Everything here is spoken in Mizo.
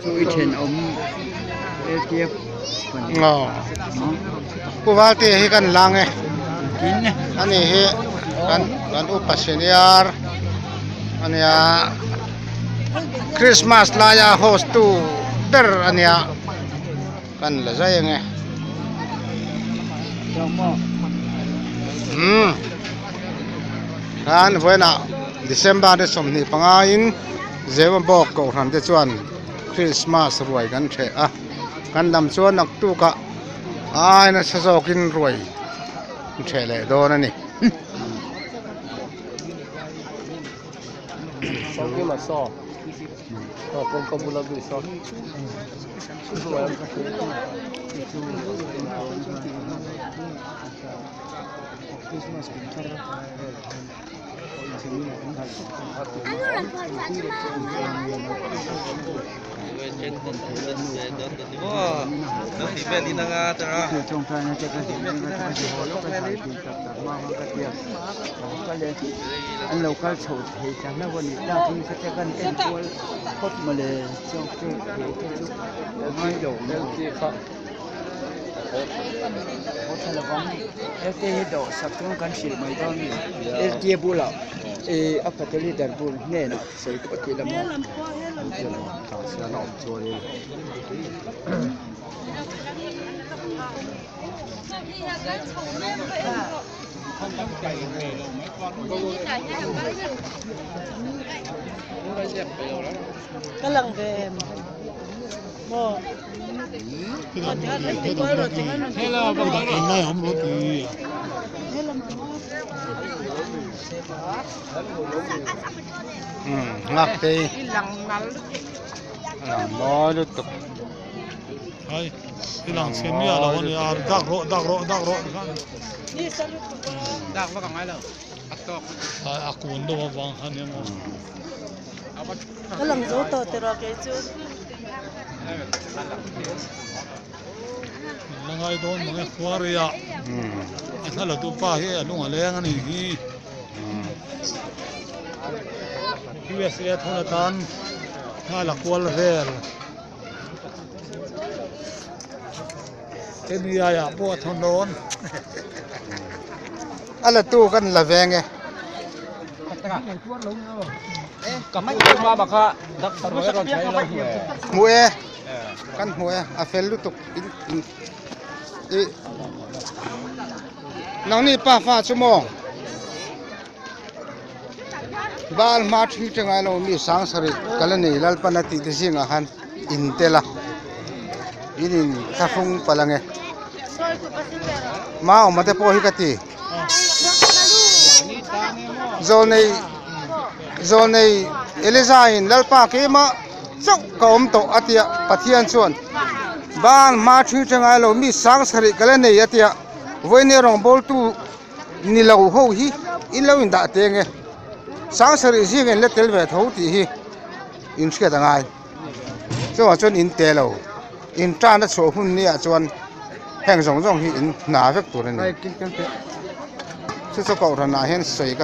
I thenawm LTF Pu Valte hi kan lang e ani hi kan kan upa senior ania Christmas laia host tu ber ania kan la zai ange umm khan vawiinah December ni 25 in. Zewabawk kohhran te chuan Christmas ruai kan hreh a, kan dam chuan naktukah ai nasa zawkin ruai an hreh leh dawn a ni. An lo kal chho thei ta hlauh a nih tak hi khatia kan en kual phawt mawle chuan chu te chu a ngai lo Haw thla lovang LT hi dawh sak chuan kan hrilh mai dawn a ni LT bulah ih a fate leader bul hnenah sawi pawh tih lam a Ka lang ve em maw. Nghak te a lang mawi lutuk. Ka lang zo tawh tiraw kei chu. La ngai dawn mang e khuaria a hna la duh pa hi a lung a leng a ni hi USA thun atan hna la kual vel hemi aiah pawh a thawn dawn. A la tu kan la veng e. Hmu e kan hmu e a fel lutuk in in i nangni pa fa chu maw bal hma thi tha ngai lo mi sang sarih ka la nei lalpan a tih te zingah khan in tel a in in thlahrung palh ang e mauma te pawh hi ka ti. Zawnei zawnei Eliza in Lalpa keimah chauh ka awm tawh a tia Pathian chuan ban hma thi tha ngai lo mi sang sarih ka la nei a tia vawiin rawngbawltu ni lo ho hi in lo indah teh ang e sang sarih zing in la tel ve tho tih hi in hriat a ngai chuvang chuan in te lo in tan a chhuah hun nia chuan heng zawng zawng hi in hna vek tur a ni chu chu kohhran ah hian sawi ka.